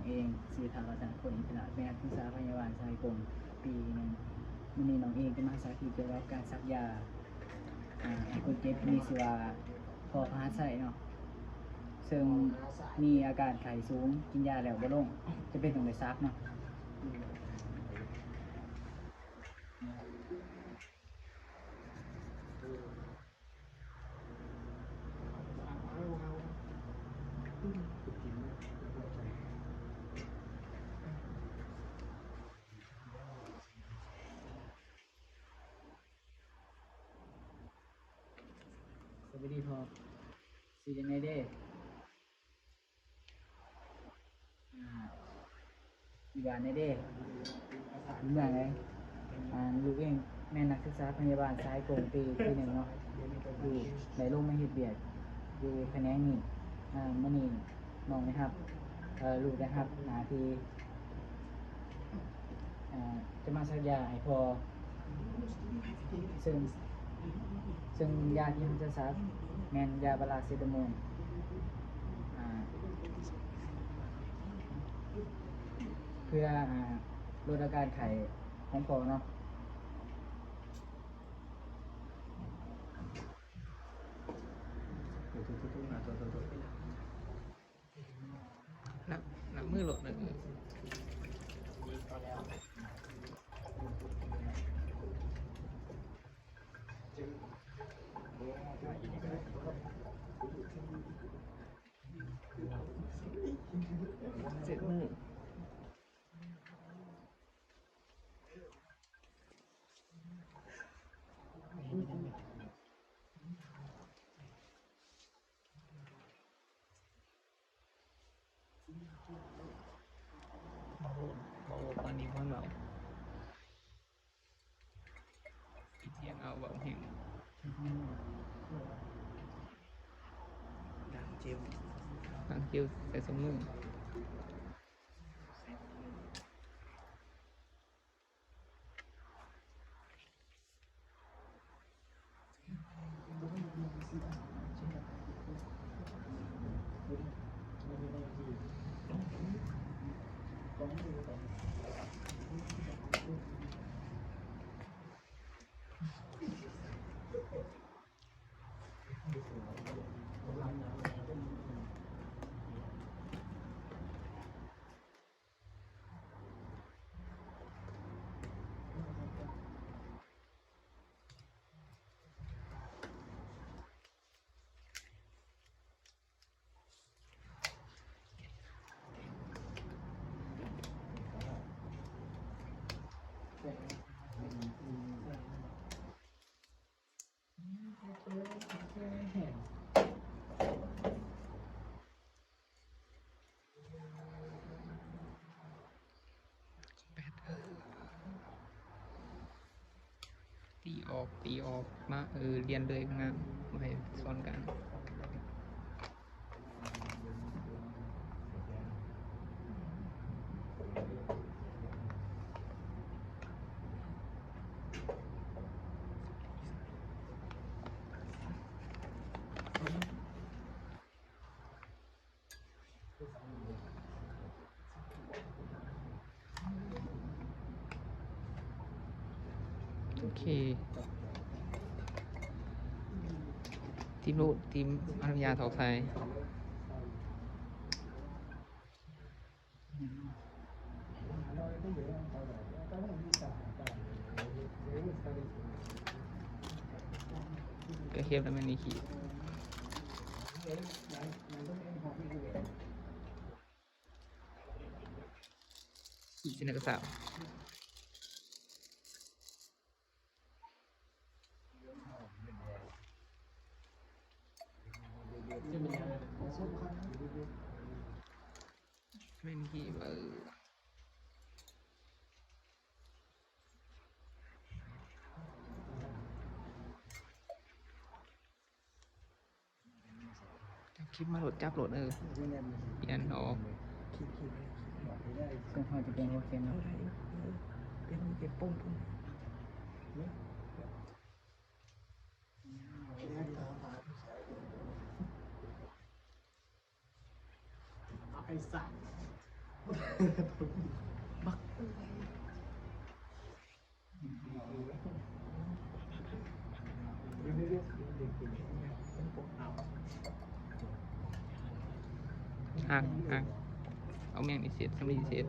ເອງ ຊື່ ທ້າວ ລັດຕະນະພົນ ອິນທະລາດ ເປັນນັກສຶກສາພະຍາບານສາຍກົງປີໜຶ່ງ. ມື້ນີ້ນ້ອງເອງຈະມາສາທິດກ່ຽວກັບການສັກຢາ ອາ ໃຫ້ຄົນເຈັບທີ່ມີຊື່ວ່າ ພໍພະຫັດໄຊເນາະ ເຊິ່ງມີອາການໄຂ້ສູງ ກິນຢາແລ້ວບໍ່ລົງ ຈຳເປັນຕ້ອງໄດ້ສັກເນາະ. ສະບາຍດີພໍ່ ຊື່ຈັ່ງໃດເດ? ອາ ຢູ່ບ້ານແດ່ເດ ຢູ່ເມືອງໃດ? ອາ ລູກເອງແມ່ນນັກສຶກສາພະຍາບານສາຍກົງປີທີໜຶ່ງເນາະ ຢູ່ ໄດ້ລົງມາເຮັດວຽກຢູ່ຂະແໜງນີ້. ອາ ມື້ນີ້ນ້ອງໄດ້ຮັບ ເອີ ລູກໄດ້ຮັບໜ້າທີ່ ອາ ຈະມາສັກຢາໃຫ້ພໍ່ ເຊິ່ງ ເຊິ່ງຢາທີ່ເຮົາຈະສັກແມ່ນຢາປາຣາເຊຕາໂມນ ອາ ເພື່ອ ອາ ລົດອາການໄຂ້ຂອງພໍ່ເນາະ. ນັບ ນັບມືໂລດ ເອີ ເຈັດມື້. ເວົ້າ ເວົ້າ ເວົ້າ ຕອນນີ້ເພິ່ນເວົ້າ ອີ່ທຽງເອົາ ເວົ້າແຮງ ດາງເຈວ ດາງເຈວໃສ່ສອງມື. ແປດ ເອີ ຕີອອກ ຕີອອກມາ ເອີ ລຽນເລີຍ ງານ ບໍ່ໃຫ້ສອນການ. ໂອເຄ ທີມໂລດ ທີມອະນຸຍາດຖອກໄຊ. ກະເຮັດແລ້ວແມ່ນອີກ. ອີກຊິນະກະສາວ. ແມ່ນທີ່ວ່າ ເອີ ຈັບຄລິບມາໂລດ ຈັບໂລດ ເອີ ປ່ຽນ ອໍ ຄລິບ ຄລິບ ຄລິບ ຄລິບ ເຊິ່ງເຮົາຈະປ່ຽນຫົວເຂັມເນາະ ປ່ຽນຫົວເຂັມປົງ ໄອ້ສັດ. ບັກ ອ່າງ ອ່າງ ເອົາແມ່ງນີ້ເສັດ ສ່ຳນີ້ເສັດ.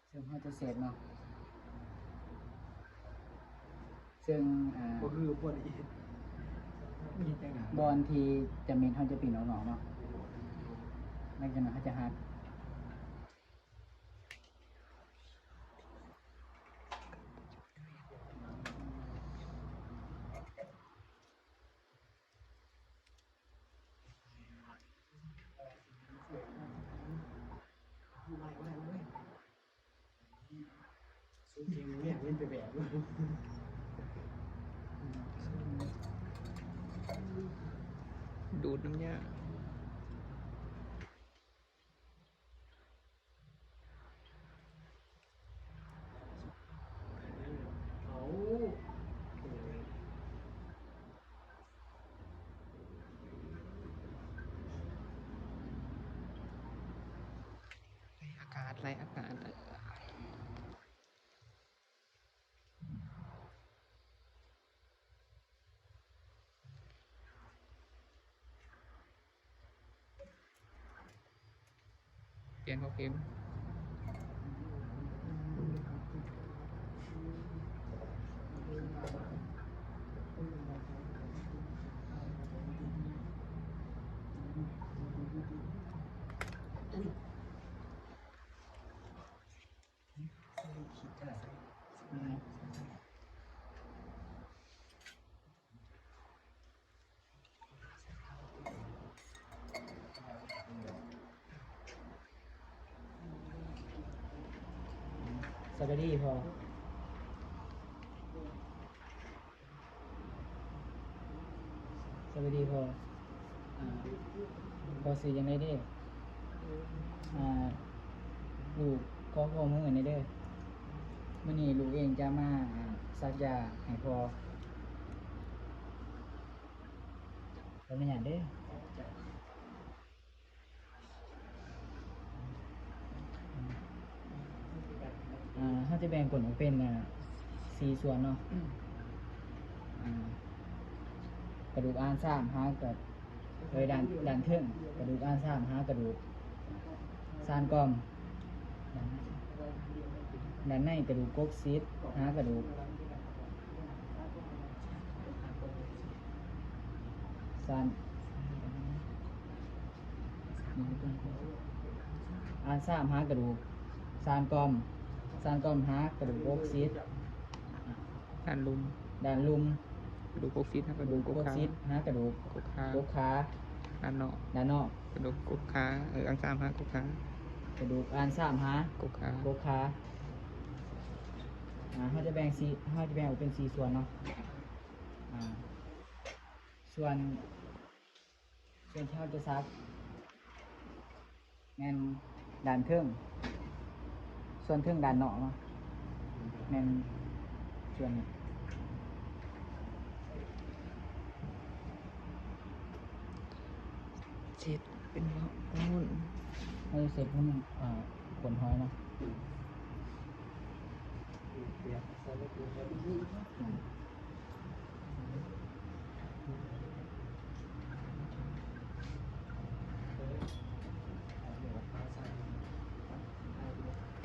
ເຊິ່ງເຮົາຈະເຊັດເນາະ ເຊິ່ງ ອ່າ ບໍ່ຄືບໍ່ດີ ບໍ່ອັນທີ່ຈຳເປັນເຮົາຈະປິ່ນອອກນອກເນາະ ຫຼັງຈາກນັ້ນເຮົາຈະຮັດ ດູດນ້ຳຢາ. ໄລ່ອາກາດ ໄລ່ອາກາດ. ປ່ຽນເຂົ້າເຂັມ. ສະບາຍດີພໍ່. ສະບາຍດີພໍ່. ອ່າ ພໍ່ຊື່ຫຍັງແດ່ເດີ? ອ່າ ລູກຂໍຂໍ້ມູນແດ່ເດີ. ມື້ນີ້ລູກເອງຈະມາ ອ່າ ສັກຢາໃຫ້ພໍ່. ຂໍອະນຸຍາດເດີ. ອ່າ ເຮົາຈະແບ່ງກົ້ນອອກເປັນ ອ່າ ສີ່ສ່ວນເນາະ. ອ່າ ກະດູກອ່ານຊາມຫາກະ ເອີ ດ້ານ ດ້ານເທິງ ກະດູກອ່ານຊາມຫາກະດູກຊານກ່ອມ. ດ້ານໃນກະດູກກົກຊິດຫາກະດູກ ຊານ ອ່ານຊາມຫາກະດູກຊານກ່ອມ, ຊານກ່ອມຫາກະດູກກົກຊິດ, ດ້ານລຸ່ມ ດ້ານລຸ່ມ ກະດູກກົກຊິດຫາກະດູກກົກຂາ, ກົກຊິດຫາກະດູກ ກົກຂາ ກົກຂາ, ດ້ານນອກ ດ້ານນອກ ກະດູກກົກຂາ, ເອີ ອ່ານຊາມຫາກົກຂາ, ກະດູກອ່ານຊາມຫາກົກຂາ, ກົກຂາ. ອ່າ ເຮົາຈະແບ່ງສີ່ ເຮົາຈະແບ່ງອອກເປັນສີ່ສ່ວນເນາະ. ອ່າ ສ່ວນ ສ່ວນທີ່ເຮົາຈະສັກແມ່ນດ້ານເທິງ, ສ່ວນເທິງດ້ານນອກເນາະ ແມ່ນສ່ວນນີ້. ເຊັດເປັນເບາະໂອ້ນ ເຮົາຈະເຊັດໃຫ້ມັນ ອ່າ ຂົນຫອຍເນາະ.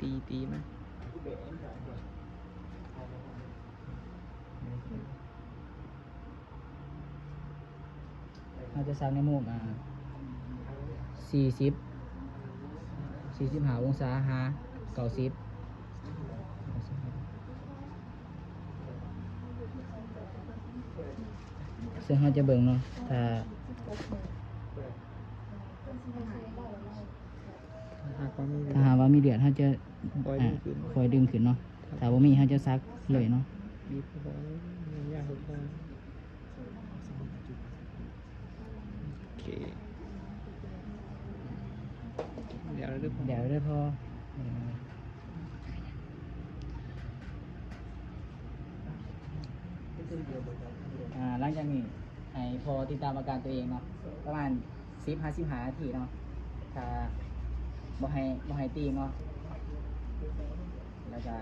ຕີ ຕີມັນ. ເຮົາຈະສັກໃນມຸມ ອ່າ ສີ່ສິບ ສີ່ສິບຫ້າອົງສາຫາເກົ້າສິບ. ເຊິ່ງເຮົາຈະເບິ່ງເນາະ ຖ້າ ຖ້າຫາກວ່າມີເລືອດ ຖ້າຫາກວ່າມີເລືອດ ເຮົາຈະ ຄ່ອຍດຶງຂຶ້ນ ອ່າ ຄ່ອຍດຶງຂຶ້ນເນາະ. ຖ້າບໍ່ມີ ເຮົາຈະສັກເລີຍເນາະ. ບີບພໍ ຍັງບໍ່ພໍ. ໂອເຄ ແລ້ວເດີພໍ່ ແລ້ວເດີພໍ່. ອ່າ ຫຼັງຈາກນີ້ໃຫ້ພໍ່ຕິດຕາມອາການຕົວເອງເນາະ ປະມານສິບຫາສິບຫ້ານາທີເນາະ ຖ້າບໍ່ໃຫ້ ບໍ່ໃຫ້ຕີງເນາະ ແລ້ວກະ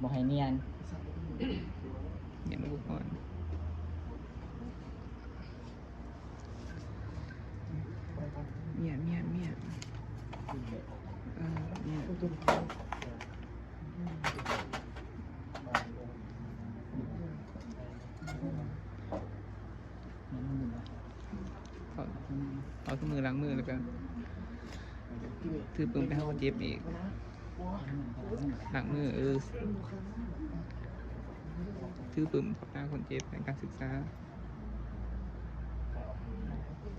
ບໍ່ໃຫ້ນຽນ ເປັນອຸປະກອນ ເມຍ ເມຍ ເມຍ ເອີ ເມຍ ເອົາ ເອົາທຸກມື້ລ້າງມື ແລ້ວກໍຖືປຶ້ມໄປຫາຄົນເຈັບອີກ ລ້າງມື ເອີ ຖືປຶ້ມຕໍ່ໜ້າຄົນເຈັບໃນການສຶກສາ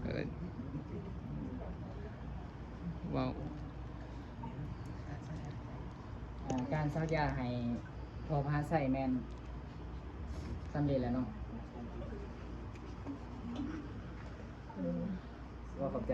ເອີ ເວົ້າ ອ່າ ການສັກຢາໃຫ້ພໍ່ພະຫັດໄຊແມ່ນສຳເລັດແລ້ວເນາະ ກໍຂອບໃຈ.